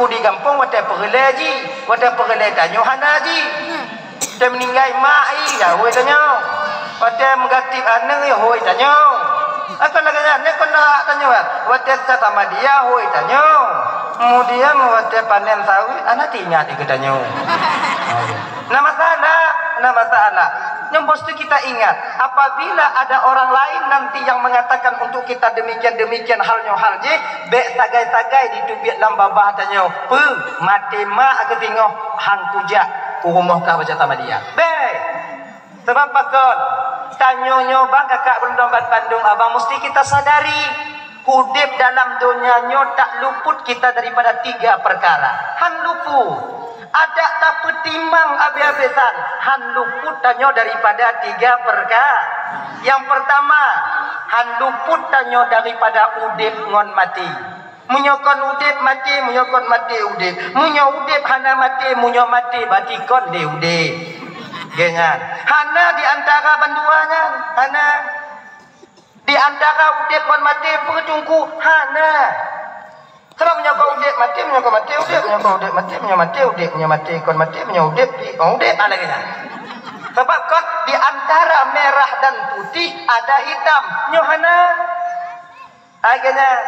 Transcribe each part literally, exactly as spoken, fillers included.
Di gampông watèe peureulèe jih, watèe peureulèe tanyoe hana jih. Watèe meuninggai mak jih, ya hôi tanyoe. Watèe meugatik aneuk, ya hôi tanyoe. Kon lagèe nyan, nyan kon hak tanyoe. Watèe sat Ahmadiyah, hôi tanyoe. Kemudian watèe panen sawit, hana teuingat keu tanyoe. Na masalah, na masalah. Nyoe meusti kita ingat, apabila ada orang lain nanti yang mengatakan untuk kita demikian-demikian hal nyoe hal jih, bèk sagai-sagai jiteubiet lam babah tanyoe, "Peue, maté mak keuh singoh han kujak u rumoh kah baca Ahmadiyah." Bèk! Sabab pakon? Tanyoe nyoe bang kakak beurondong ban bandum abang meusti kita sadari. Udép dalam donya nyoe tak luput kita daripada tiga perkara. Han luput. Adak tapeutimang abéh-abésan, han luput tanyoe daripada tiga perka-, nyang peurtama, han luput tanyoe daripada udép ngon maté. Meunyoe kon udép maté, meunyoe kon maté udép. Meunyoe udép hana maté, meunyoe maté berarti kon lé udép. Geuh nyan. Hana di antara bandua nyan, hana. Di antara udép ngon maté peue teungku? Hana. Sabab meunyoe kon udép maté, meunyoe kon maté udép, meunyoe kon udép maté, meunyoe maté udép, meunyoe maté kon maté, meunyoe udép pi-, oh, udép, ah, lagèe nyan. Sabab kon di antara merah dan putih ada hitam. Nyoe hana. Lagèe nyan.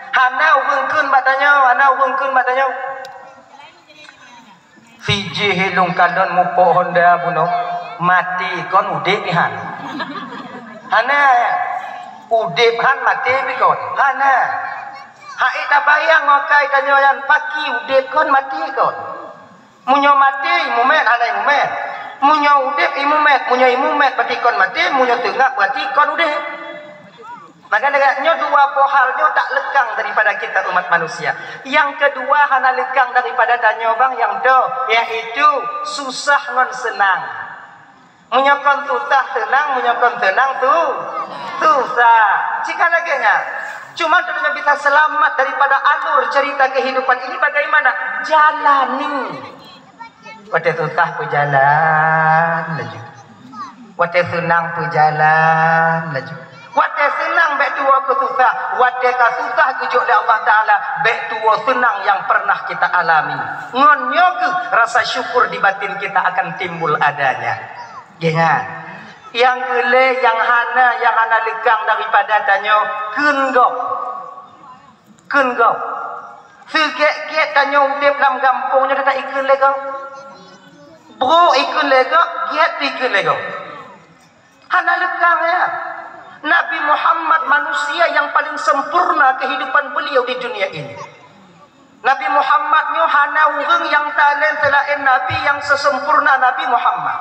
Hana ureueng kheun bak tanyoe, hana ureueng kheun bak tanyoe. Sijih lôn kalon muphom honda bunoe, maté kon udép nyan. Hana, udép han maté pih kon. Hana. Hai tabayang ngon akai tanyoe nyan, pakri udép kon maté kon. Meunyoe maté, ié mumet, hana ié mumet. Meunyoe udép, ié mumet. Meunyoe ié mumet, berarti kon maté. Meunyoe teungak, berarti kon udép. Maka lagèe nyoe dua boh hal nyoe tak leukang daripada kita umat manusia. Nyang keudua hana leukang daripada tanyoe bang nyang dua, yaitu susah ngon seunang. Meunyoe kon susah seunang, meunyoe kon seunang su-, susah. Cit ka lagèe nyan. Cuma untuk bisa selamat daripada alur cerita kehidupan ini bagaimana? Jalani. Watèe susah peujalan laju. Watèe seunang peujalan laju. Watèe seunang bèk tuwoe keu susah. Watèe ka susah geujok lé Allah Taala, bèk tuwoe seunang nyang pernah kita alami. Ngon nyoe keuh rasa syukur di batin kita akan timbul adanya. Ingat, nyang keu lhèe nyang hana, nyang hana leukang daripada tanyoe, kheun gob. Kheun gob. Sigiek-giek tanyoe udép lam gampông nyoe teuka ikheun lé gob. Brok ikheun lé gob, giek pih ikheun lé gob. Hana leukang, ya. Nabi Muhammad manusia yang paling sempurna kehidupan beliau di dunia ini. Nabi Muhammad nyoe hana ureueng nyang talèn seulaén Nabi nyang sesempurna Nabi Muhammad.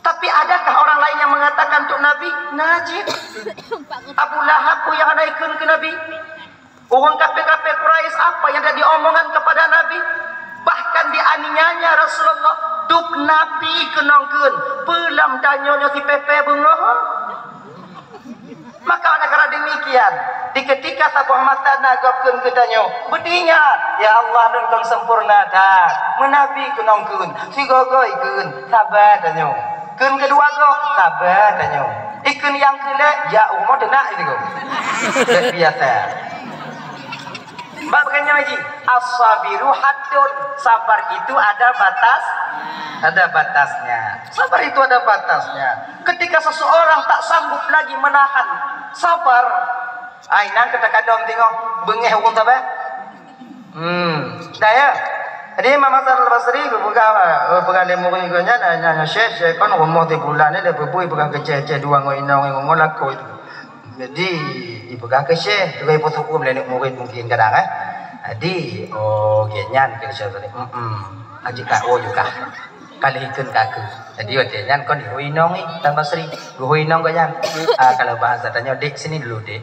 Tapi adakah orang lain yang mengatakan untuk Nabi? Na cit. Abu Lahab peue nyang hana ikheun keu Nabi? Ureueng kafé-kafé Quraisy apa yang tidak diomongkan kepada Nabi? Bahkan dianiaya Rasulullah, dub Nabi keunong kheun, peue lam tanyoe nyoe sipèh-pèh beungoh. Maka oleh karena demikian, di ketika saboh masa na gob kheun keu tanyoe, beuteuingat, "Ya Allah, lôn kon sempurna that, meunabi keunong kheun, sigoe-goe ikheun, saba tanyoe." Kheun keudua goe, saba tanyoe. Ikheun nyang keulhèe, jak u rumoh teunak sigoe. Biasa. Bak bukan nyoe jih, as-sabiru haddun, sabar itu ada batas, ada batasnya. Sabar itu ada batasnya. Ketika seseorang tak sanggup lagi menahan sabar, ai nyan keuh takadom teungoh beungèh ureueng sabar. Hmm, dah ya. Jadi Imam Hasan Al-Basri geupeugah, geupeugah lé murit geuh nyan, nyan, nyan, "Syekh, Syekh, kon rumoh di bulan ni lé beubui peugah keu Syekh, Syekh dua ngon inong ngon lakoe itu." Jadi, ipeugah keu Syekh, lagèe ipeuseu'uem lé aneuk murit mungken kadang, eh. Jadi, oh, gét nyan keu Syekh tadi. Hmm, hmm. Aji ka, oh, juga. Ka lheuh ikheun ka keu. Jadi, watèe nyan kon ihôi inong ni, Tan Basri. Geuhôi inong geuh nyan. Ah, kalau bahasa tanyoe, "Dek, sini dulu, Dek."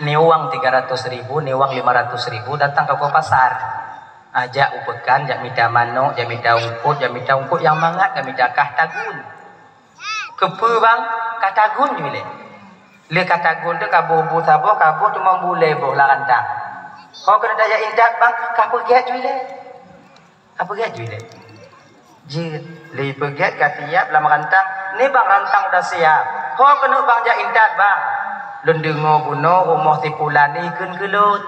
Ni uang tiga ratus ribu, ni uang lima ratus ribu, datang ke pasar. Ah, jak u peukan, jak mita manok, jak mita ungkot, jak mita ungkot nyang mangat, jak mita kah tagun. Keupeue bang? Ka tagun ju ilèe. Lé ka tagun teuh ka boh bu saboh, ka boh teuma bu lhèe boh lam rantang. Ho keuneuk tajak intat bang, ka peugèt ju ilèe. Ka peugèt ju ilèe. Jeuet, lé peugèt ka siap lam rantang. Ni bang rantang udah siap. Ho keuneuk bang jak intat bang. Lôn deungoe bunoe rumoh si pulan ni ikheun keu lôn.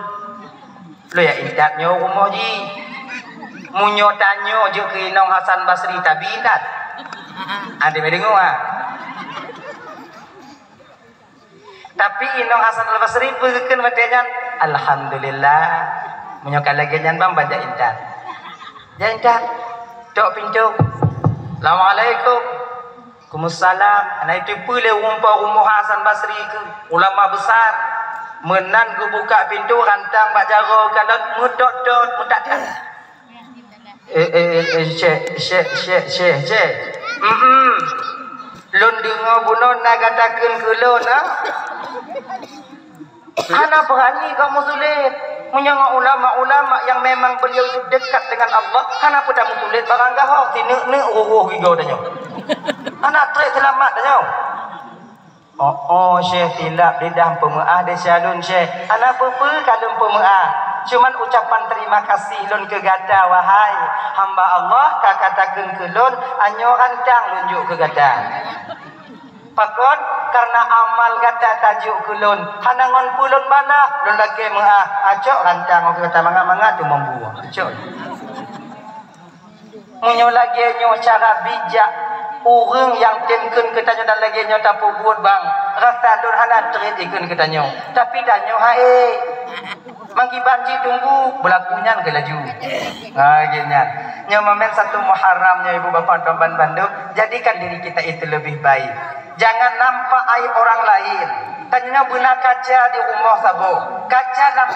Lôn jak intat nyoe rumoh jih. Meunyoe tanyoe jeuet keu inong Hasan Basri tabi intat. Até meudeungoe ah. Tapi inong Hasan Al-Basri peue geukheun watée nyan, "Alhamdulillah. Meunyoe ka lagée nyan ban, ban jak intat." Jak intat. Tok pintoe. "Assalamualaikum." "Waalaikumsalam." Hana jiteupeue lé ureuëng po rumoh Hasan Basri keuh, ulama besar. Meunan geubuka pintoe, rantang bak jaroe kalon, meutot-tot, meutat-tat. "Eh, eh, eh, eh, syekh, syekh, syekh, syekh, syekh. Mm-mm. Lôn deungoe bunoe na gata kheun keu lôn, ha? Hana beurani kamoe meusulet. Meunyoe ngon ulama-ulama nyang memang beliau itu dekat dengan Allah, hana peue tameusulet barang gahoe, sineuk-neuk roh-roh gigoe tanyoe. Hana treb seulamat tanyoe." "Oh, oh, syekh, silap lidah peumeuáh desya lôn, syekh. Hana peue-peue ka lôn peumeuáh. Cuman ucapan terima kasih lôn keu gata, wahai hamba Allah, ka gata kheun keu lôn, anyoe rantang lôn jok keu gata. Pakon? Karena amal gata tajok keu lôn, hana ngon peue lôn balah, lôn lakée meuáh. Acok rantang keu gata, mangat-mangat teumambu. Acok." Meunyoe lagée nyoe cara bijak ureuëng nyang tem kheun keu tanyoe dan lagée nyoe tapeubuet bang, rasa lôn hana treb jikheun keu tanyoe. Tapi tanyoe hai, mangkiban jih tunggu, beulaku nyan keu laju. Ha, lagée nyan. Nyoe momen satu Muharram nyoe, ibu bapa tuan ban bandum, jadikan diri kita itu lebih baik. Jangan nampak aib orang lain. Tanyoe beuna kaca di rumoh saboh. Kaca lam